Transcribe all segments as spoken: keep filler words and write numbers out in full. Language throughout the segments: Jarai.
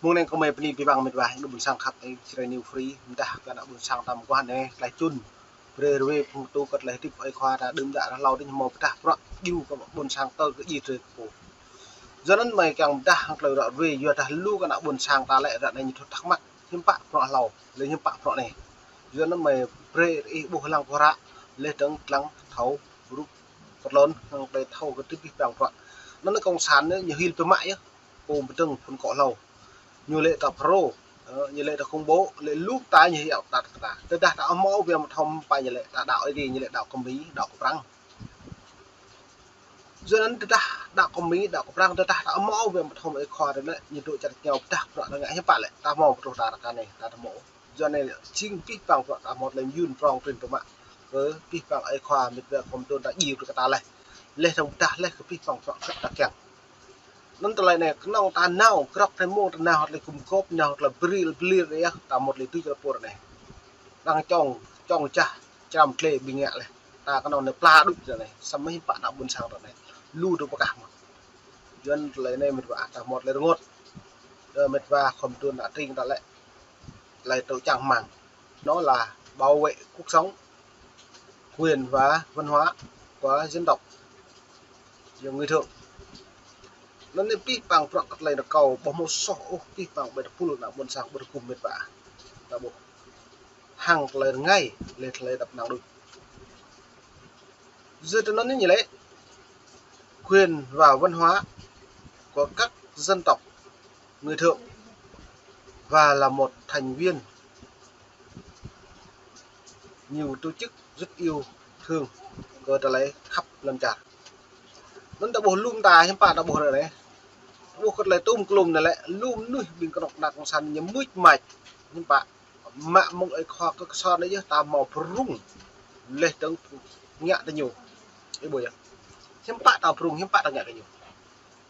Mơ̆ng anai kơmơi bơni abih bang mĕt wa, ană ƀôn sang khăp, ơ, Jrai New Free, mơdah kơ ană ƀôn sang ta mơguah anai, tơlơi čun. Brơi rơwe phung tu kơ tơlơi hơdip ơi khua ta đưm đă rơhlâo adih ñu hmâo pơdah prăk djru kơ ƀôn sang tơ kơ djai drơi kơ pô. Yua anŭn mơi kiăng mơdah hăng tơlơi ră rơwe, yua dah lu kơ ană ƀôn sang ta lĕ ră anai ñu thâo thắc mắc, hiưm pă prăk hlâo, lĕ hiưm pă prăk anai. Yua anŭn mơi brơi ih ƀuh lăng kơ ră, lĕ dơ̆ng lăng thâo rup kơ tlôn, hăng tơlơi thâo kơ tơlơi abih bang prăk. Anŭn cộng sản anai ñu hil pơmă yơh, pô pơdơ̆ng phun kŏ hlâo. Ñu lĕ ta pro, ơ, ñu lĕ ta khủng bố, lĕ lu ta ñu hiăo tat kơ ta. Tơdah ta hmâo wơ̆t mơ̆ thâo mơ̆ pă ñu lĕ, ta đaŏ ih đi, ñu lĕ đaŏ kơ Mi, đaŏ kơ Prăng. Yua anŭn tơdah đaŏ kơ Mi, đaŏ kơ Prăng, tơdah ta hmâo wơ̆t mơ̆ thâo mơ̆ ih khua ta lĕ, ñu dŏ čar ñu pơdah prăk ta ngă hiưm pă lĕ, ta hmâo pơtruh ta ră anai, ta hmâo. Yua anai jing abih bang prăk ta hmâo tơlơi mơyun prong prin pơmă kơ abih bang ơi khua mĕt wa khŏm tŭ ta djru kơ ta leh. Leh dơ̆ng pơdah leh kơ abih bang prăk kơ ta kiăng. Anŭn tơlơi anai kơnơ̆ng ta nao, krŏk tơlơi mơ̆ng ta nao, tơlơi gum gôp nao, tơlơi bril blir anai yơh, ta mŭt lĕ tui čar pô anai. Đang čong, čong čah, čram tlê ƀing ngă leh. Ta kơnơ̆ng anai pla đôč anai, samơ̆ hiưm pă ană ƀôn sang ta anai. Lu tŭ pơkah mơ̆n. Yua anŭn tơlơi anai mĕt wa ta mŭt lĕ rơngot. Ơ mĕt wa khŏm tŭ ană tring ta lĕ. Tơlơi tŭ čang rơmang. Nó là bảo vệ cuộc sống, quyền và văn hóa của dân tộc, và người Thượng. Anŭn anai abih bang prăk kơ tơlơi rơkâo, ƀu hmâo soh ôh, abih bang ƀơi tơpul ană ƀôn sang ƀơi tơgŭm mĕt wa. Ta ƀuh. Hăng tơlơi rơngai, lĕ tơlơi đăp năng đôč. Yua tui anŭn anai ñu lĕ quyền và văn hóa của các dân tộc người Thượng và là một thành viên nhiều tổ chức rất yêu thương kơ tơlơi khăp lŏn čar. Anŭn ta ƀuh lŏm ta hiưm pă ta ƀuh ră anai. Ta ƀuh kơ tơlơi tŭm klum anai lĕ, lŏm mơnuih ƀing kơnuk kơna cộng sản ñu mưč mač hiưm pă. Mă mơ̆ng ơi khua kơ kơsor anai yơh ta hmâo prung. Leh dơ̆ng ngă tơ ñu. Ih ƀuh yơh. Hiưm pă ta prung, hiưm pă ta ngă kơ ñu.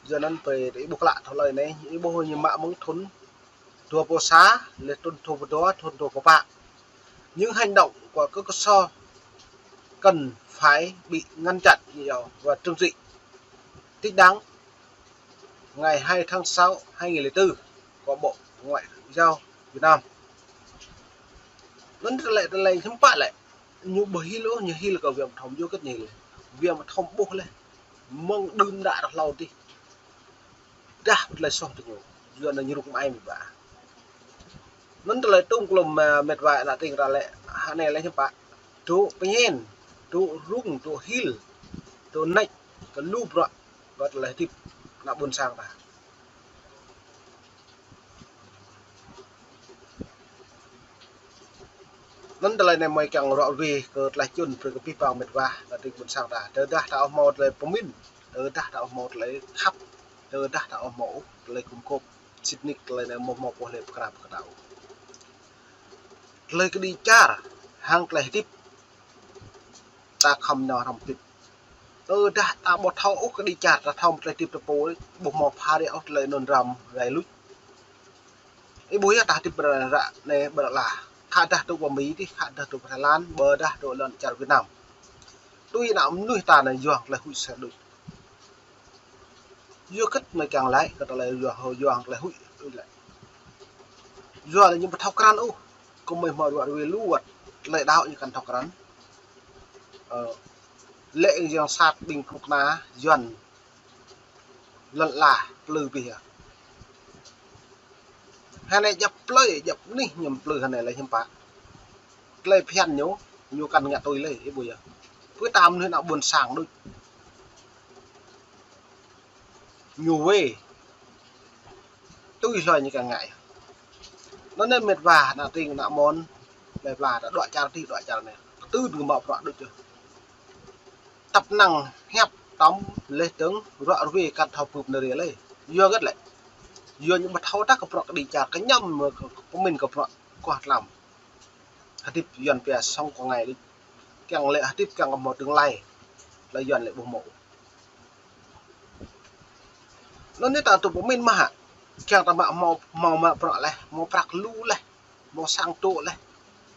Yua anŭn brơi ih ƀuh klă tơlơi anai, ih ƀuh ñu mă mơ̆ng thun dua pluh sa, leh thun dua pluh dua, thun dua pluh pă. Những hành động của kơ kơsor cần phải bị ngăn chặn và trừng trị. Thích đáng ngày hai tháng sáu hai nghìn lẻ tư của Bộ Ngoại giao Việt Nam. Anŭn tơlơi, tơlơi hiưm pă lĕ. Ñu ƀu hil ôh, ñu hil kơ wơ̆t mơ̆ thâo yua kơ ñu hil. Wơ̆t mơ̆ thâo ƀuh leh. Mơ̆ng đưm đă rơhlâo adih. Dah tơlơi soh tơ ñu. Yua anŭn ñu rŭk mơai mĕt wa. Anŭn tơlơi tŭm klum, ơ, mĕt wa ană tring ta lĕ. Hă anai lĕ hiưm pă. Tŭ pơñen, tŭ rŭng, tŭ hil, tŭ nač, kơ lu prăk. Kơ tơlơi hơdip ană ƀôn sang ta. Anŭn tơlơi anai mơi kiăng ră ruai kơ tơlơi čun brơi kơ abih bang mĕt wa, tơlơi ƀôn sang ta. Tơdah ta ƀu hmâo tơlơi pơmĭn, tơdah ta ƀu hmâo tơlơi khăp, tơdah ta ƀu hmâo tơlơi gum gôp, sĭt nik tơlơi anai ƀu hmâo pô lĕ pơkra pơkra ôh. Tơlơi kơđi čar, hăng tơlơi hơdip, ta khŏm nao hrŏm hơdip. Tơdah ta ƀu thâo ôh kơđi čar, ta thâo mơ̆ tơlơi hơdip ta pô, ƀu hmâo phara ôh tơlơi anŭn răm rai luč. Ih ƀuh yơh ta hơdip ƀơi ră anai ƀơi ră lah. Khă dah tŭ pơ Mi adih, khă dah tŭ pơ Thái Lan, ƀôdah tŭ lŏn čar Việt Nam. Tui ană mơnuih ta anai yua tơlơi huĭ sat đôč. Yua kơ mơi kiăng laĭ kơ tơlơi yua hơ yua tơlơi huĭ, huĭ laĭ. Yua lĕ ñu ƀu thâo krăn ôh. Kơmơi hmâo ră ruai lu wơ̆t. Tơlơi đaŏ ñu kăn thâo krăn. Ơ, lĕ yang sat ƀing kơnuk kơna Yuan lŏn ala plư abih yơh. Hơnai djŏp plơi, djŏp anih ñu plư hơnai lĕ hiưm pă. Tơlơi phiăn ñu, ñu kăn ngă tui lĕ, ih ƀuh yơh. Pơ ta mơnuih ană ƀôn sang đôč. Ñu wê. Tui hloi ñu kăn ngă yơh. Anŭn anai mĕt wa, ană tring, ană mon, plơi pla, ta dŏ čar adih, dŏ čar anai. Pơtưn kơ mă prăk đôč yơh. Tăp năng hiăp tơm leh dơ̆ng ră ruai kăn thâo bưp nơ̆r lĕ. Yua hơget lĕ. Yua ñu ƀu thâo tah kơ prăk kơđi čar kơ ñăm kơ pơmĭn kơ prăk kuah tlam. Hơdip Yuan pia sống qua ngày đôč. Kiăng lĕ hơdip kiăng kơ hmâo tương lai. Tơlơi Yuan lĕ ƀu hmâo. Anŭn anai ta tŭ pơmĭn mơ̆ hă. Kiăng ta mă hmâo, hmâo mă prăk leh, hmâo prăk lu leh, hmâo sang tŭ leh,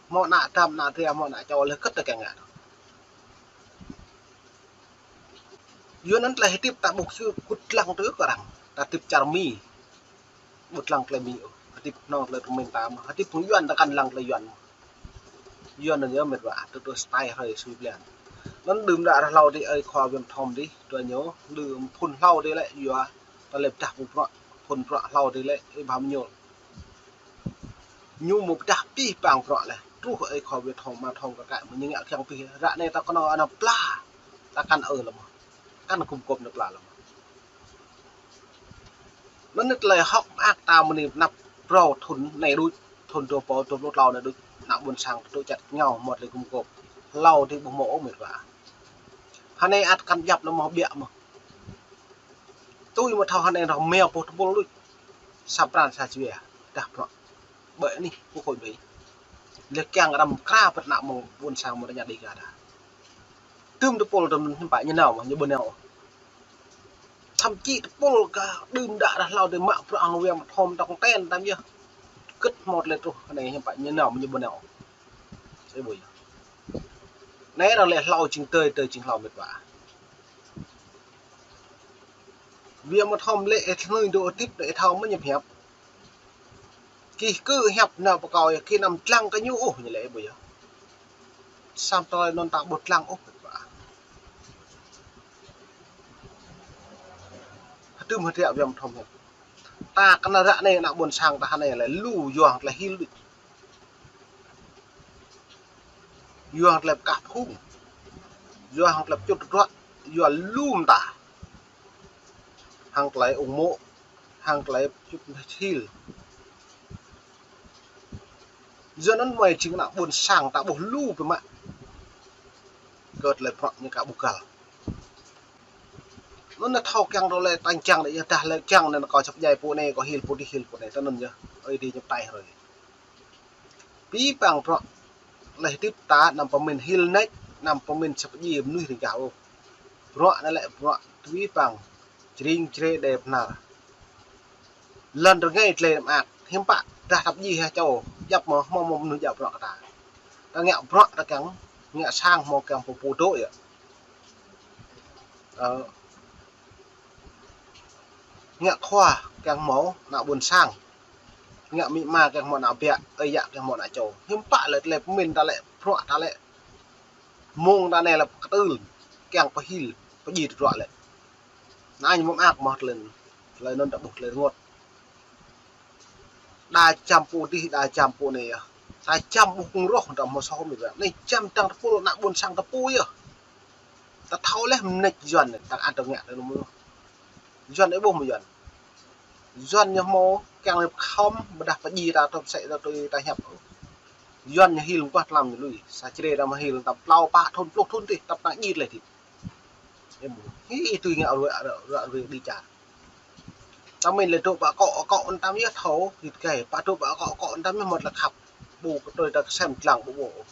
hmâo ană dăm, ană dra, hmâo ană čô leh, hơget ta kiăng ngă. Yua anŭn tơlơi hơdip ta ƀuh kơ kŭt lăng tơ kơ arăng, ta hơdip čar Mi. ƀu lăng tơlơi Mi ôh. Hơdip nong tơlơi pơmĭn ta mơ̆n. Hơdip phung Yuan ta kăn lăng tơlơi Yuan mơ̆n. Yuan anŭn yơh mĕt wa, tơl tơl style hrơi sui blan. Anŭn đưm đă ră hlâo adih ơi khua Yuan thom adih, tơl ñu, đưm phŭn hlâo adih lĕ, yua, tơlơi pơdah phŭn bruă, phŭn bruă hlâo adih lĕ, ih pơham ñu. Ñu mơ̆ pơdah pih pang bruă leh, truh ơi khua Yuan thom, mă thom kơ kă, mơ̆ ñu ngă kiăng pih, ră anai ta kơnơ̆ng anăm pla, ta kăn ơ lăm. Kăn gum gôp nao pla lăm. Anŭn tơlơi hŏk mơak ta mơ̆ng anai pơnăp phrâo thŭn anai đôč, thŭn dua rơbâo dua pluh klâo anai đôč, ană ƀôn sang tơdruă čăt kơngiao mơ̆ tơlơi gum gôp. Hlâo adih ƀu hmâo ôh mĕt wa. Hơnai ăt kăn djăp anŭn mơ̆ biă mơ̆n. Tui mơ̆ thâo hơnai rŏh meo pô tơpul đôč. Sa pran sa jua, dah bruă. Ƀơi anih pô khôi ƀơi. Lĕ kiăng răm kra pơt ană mơ̆ng ƀôn sang mơ̆ng rơñă Dêga ta. Tơm tơpul tơm hiư̆m pă ñu nao mơ̆ ñu ƀu nao. Thậm chí tơpul kơ đưm đă ră hlâo adih mă bruă hăng Yuan thom tong ten tam yơh. Kơ̆t hmâo tơlơi truh hơnai hiư̆m pă ñu nao mơ̆ ñu ƀu nao. Ih ƀuh yơh. Anai ră lĕ hlâo jing tơi, tơi jing hlâo mĕt wa. Yuan mơ̆ thom lĕ ih tơnui dŏ hơdip lĕ ih thâo mơ̆ ñu hiăp. Kih kơ hiăp nao pơkâo yơh, kih anăm lăng kơ ñu ôh ñu lĕ ih ƀuh yơh. Samơ̆ tơlơi anŭn ta ƀu lăng ôh mĕt wa. Hơdôm hơdră Yuan mơ̆ thom hiăp. Ta kơnơ̆ng ră anai ană ƀôn sang ta hơnai lĕ lu yua hăng tơlơi hil đôč. Yua hăng tơlơi pơkah phung. Yua hăng tơlơi pơčŭt tơdruă. Yua lu mơta. Hăng tơlơi ung mô̆. Hăng tơlơi pơčŭt hil. Yua anŭn mơi jing ană ƀôn sang ta ƀuh lu biă mă. Kơ tơlơi bruă ñu ka ƀu găl. Anŭn anai thâo kiăng tơlơi tăng kiăng đĕ yơh dah lĕ kiăng anŭn kâo čăp djai pô anai, kâo hil pô adih, hil pô anai, tơ anŭn yơh. Ơi adih ñu pơtai hrơi. Pih pang bruă leh hơdip ta anăm pơmĭn hil nač, anăm pơmĭn čăp djai mơnuih ring gah ôh. Bruă anai lĕ bruă tui pang jring jre đe pơnar. Lŏn rơngai tơlơi mơak, hiư̆m pă, dah tap djai hă čô, djăp mơ̆, hmâo mơ̆ mơnuih djăp bruă kơ ta. Ta ngă bruă ta kiăng, ngă sang hmâo kiăng pơpŭ dŏ yơh. Ơ, ngă khua kiăng hmâo ană ƀôn sang. Ngă amĭ ama kiăng hmâo ană biă, ơi yă kiăng hmâo ană čô. Hiư̆m pă lĕ tơlơi pơmĭn ta lĕ, bruă ta lĕ. Mơ̆ng ta anai lĕ pơkơtưl, kiăng pơhil, pơdjai tơdruă lĕ. Anai ñu mơ̆ mơak mơ̆ tơlơi, tơlơi anŭn ta ƀuh tơlơi rơngot. Đa čăm pô adih, đa čăm pô anai yơh. Ta čăm ƀuh kơnung rŏh ta hmâo soh mơ̆ yơh. Anai čăm tăng tơpul ană ƀôn sang tơpul yơh. Ta thâo leh mơneč Yuan anai, ta ăt ta ngă tơ anŭn mơ̆. Yuan ih ƀuh mơ̆ Yuan. Yuan ñu hmâo kiăng lĕ khŏm, ƀôdah pơdjai ta tơm sĕ ta tui ta hiăp. Yuan ñu hil mơguah tlam ñu lui. Sa čre ta mơ̆ hil ta plao pă thŭn pluh thŭn adih, tăp tăng djai leh adih. Ih ƀuh. Hĭ tui ngă ră, ră, ră ruai đĭ čar. Ta mĭn lĕ dŏ pơ akŏ, akŏ anŭn tam yơh thâo, hĭ tơkai, pă dŏ pơ akŏ, akŏ anŭn tam yơh mơ̆t lĕ khăp. Ƀu kơ tui ta kơsem lăng ƀu ƀuh.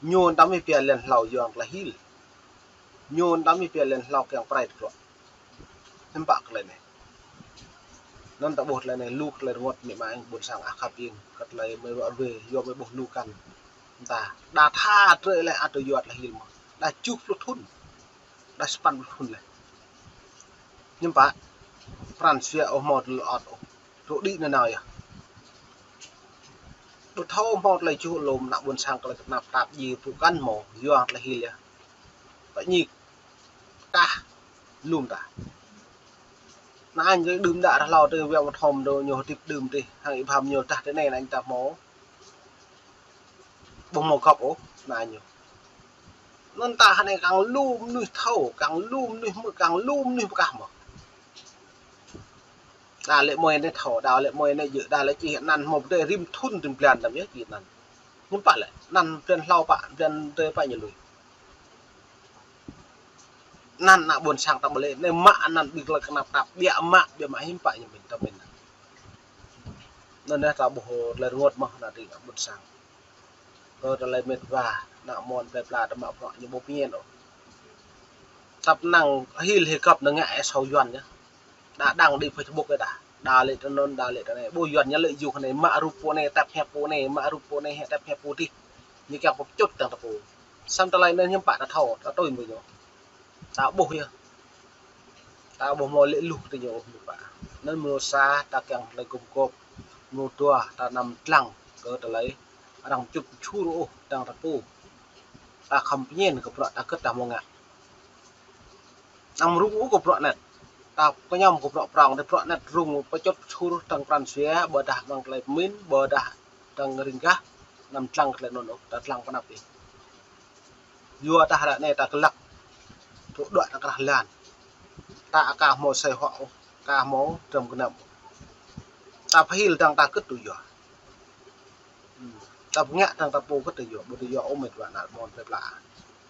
Ñu anŭn tam yơh pia lĕn hlâo yua hăng tơlơi hil. Ñu anŭn tam yơh pia lĕn hlâo kiăng pơrai tơdruă. Hiư̆m pă kơ tơlơi anai. Anŭn ta ƀuh tơlơi anai lu kơ tơlơi rơngot amĭ ama ƀôn sang ah khăp ing, kơ tơlơi mơi ruă ruai, yua mơi ƀuh lu kăn. Mơta, đa tha drơi leh ăt tui yua tơlơi hil mơ̆. Đa tơjuh pluh thŭn. Đa sapăn pluh thŭn leh. Hiư̆m pă, pran jua ôh hmâo tơlơi ot ôh. Dŏ đĭ nanao yơh. Ƀu thâo hmâo tơlơi juh lŏm ană ƀôn sang tơlơi tơnap tap djai pơkăn hmâo, yua tơlơi hil yơh. Pơñik, kah, lŏm ta. Anai ñu đưm đă ră hlâo adih Yuan mơ̆ thom adih ñu hơdip đưm adih, hăng ih pơham ñu dah tơ anai anŭn ta hmâo. Ƀu hmâo gŏp ôh, anai ñu. Anŭn ta hơnai kiăng lu mơnuih thâo, kiăng lu mơnuih hmư̆, kiăng lu mơnuih pơkah mơ̆. Đa lĕ mơi anai thâo, đa lĕ mơi anai djơ̆, đa lĕ čih anăn hmâo pơdơi rĭm thŭn rĭm blan tam yơh čih anăn. Hiư̆m pă lĕ, anăn blan hlâo pă, blan tơi pă ñu lui. Anăn ană ƀôn sang ta ƀu lĕ, anai mă anăn ƀing tơlơi tơnap tap, biă mă, biă mă hiư̆m pă ñu mĭn, ta mĭn. Anŭn yơh ta ƀuh tơlơi rơngot mơ̆ ană tring ană ƀôn sang. Kơ tơlơi mĕt wa, ană mơ̆n plơi pla ta mă bruă ñu ƀu pơñen ôh. Tăp năng hil hĭ gŏp năng ngă ih sâo Yuan yơh. Đa đăng đi Facebook yơh đa. Đa lĕ tơ anŭn, đa lĕ tơ anai. Ƀu Yuan ñu lĕ yua hơnai, mă rup pô anai, tăp hiăp pô anai, mă rup pô anai, hiăp tăp hiăp pô adih. Ñu kiăng pơčŭt tăng tơpul. Samơ̆ tơlơi anŭn hiư̆m pă ta thâo, ta tui mơ̆ ñu. Ta ƀuh yơh. Ta ƀuh hmâo lĕ luh tơ ñu ôh mơ̆ pă. Anŭn mrô sa ta kiăng tơlơi gum gôp, mrô dua ta anăm lăng kơ tơlơi arăng čŭt čur ôh tơdang ta pô. Ta khŏm pơñen kơ bruă ta gĭt ta hmâo ngă. Anăm rŭng ôh kơ bruă anet. Ta kơñăm kơ bruă prŏng, tơlơi bruă anet rŭng pơčŭt čur tơdang pran jua, ƀôdah amăng tơlơi pơmĭn, ƀôdah tơdang riêng gah, anăm lăng kơ tơlơi anŭn ôh, ta lăng pơ anăp ih. Yua dah ră anai ta glăk, tŭ đuaĭ ta krah lan. Ta aka hmâo asơi huă ôh, aka hmâo dram gơnam ôh. Ta pơhil tơdang ta gĭt tui yua. Hmm. Ta pơngă tơdang ta pô gĭt tui yua, ƀu tui yua ôh met wa ană ƀôn plơi pla.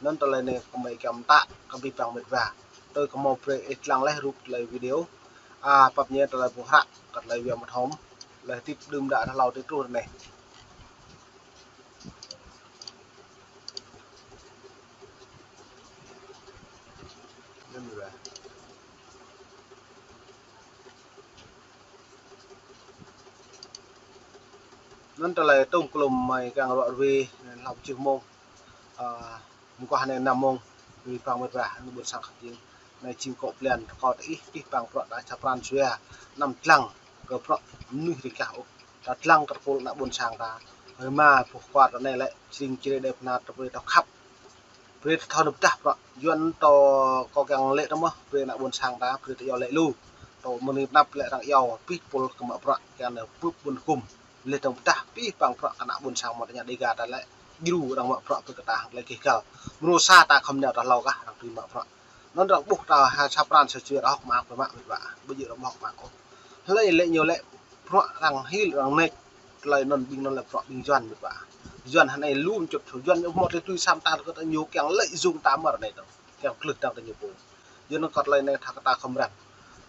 Anŭn tơlơi anai kơmơi kiăng pơtă kơ abih bang met wa. Tui kơ hmâo brơi ih lăng laih rup tơlơi video. A, pap ñe tơlơi ƀu hră, kơ tơlơi yua mơ̆t hom. Laih tip đưm đă hlâo tui truh ră anai. Anŭn tơlơi tŭng klum mơi kiăng ruă ruê, anŭn hlâo pơjih mông, a, mơguah anai năm mông, abih bang met wa, anŭn ƀôn sang khăp jing. Anai jing kŏ blan rơkâo tơ ih, abih bang bruă ta ča pran jua, anăm lăng kơ bruă mơnuih riêng gah ôh. Ta lăng kơ tơpul ană ƀôn sang ta. Rơma boh kwar ta anai lĕ, jing čơrê đe pơnar ta brơi ta khăp. Brơi ta thâo nao pơdah bruă. Yuan tơ kâo kiăng lĕ tơ mơ̆, brơi ană ƀôn sang ta, brơi ta iâu lĕ lu. Tơ mơ̆ng anai pơ anăp lĕ arăng iâu, abih tơpul kơ mă bruă, kiăng nao bưp ƀun hgŭm. Lĕ tơdang pơdah, abih bang bruă kơ ană ƀôn sang mơ̆ ta ñă Dega ta lĕ, djru arăng mă bruă brơi kơ ta hăng tơlơi gêh găl. Mrô sa ta khŏm nao ta hlâo gah, arăng tui mă bruă. Anŭn arăng ƀuh ta ha sa pran sa jua arăng hơ̆k mơak ƀu mă met wa. Ƀu djơ̆ arăng ƀu hơ̆k mơak ôh. Hlơi lĕ ñu lĕ bruă arăng hil arăng nač. Tơlơi anŭn ƀing anŭn lĕ bruă ƀing Yuan met wa. Yuan hơnai lŭm čŭt Yuan ñu hmâo tơlơi tui sam ta kơ ta ñu kiăng lĕ jung ta mơ̆ ră anai tơ. Kiăng klưh tang ta ñu pô. Yuan anŭn kơ tơlơi anai tha kơ ta khŏm răng.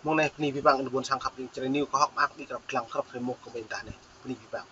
Mơ̆ng anai bơni abih bang ană ƀôn sang khăp jing čơrê niu kơ hơ̆k mơak ƀing krăp lăng krăp hrơi mông kơ ƀing ta anai. Bơni abih bang.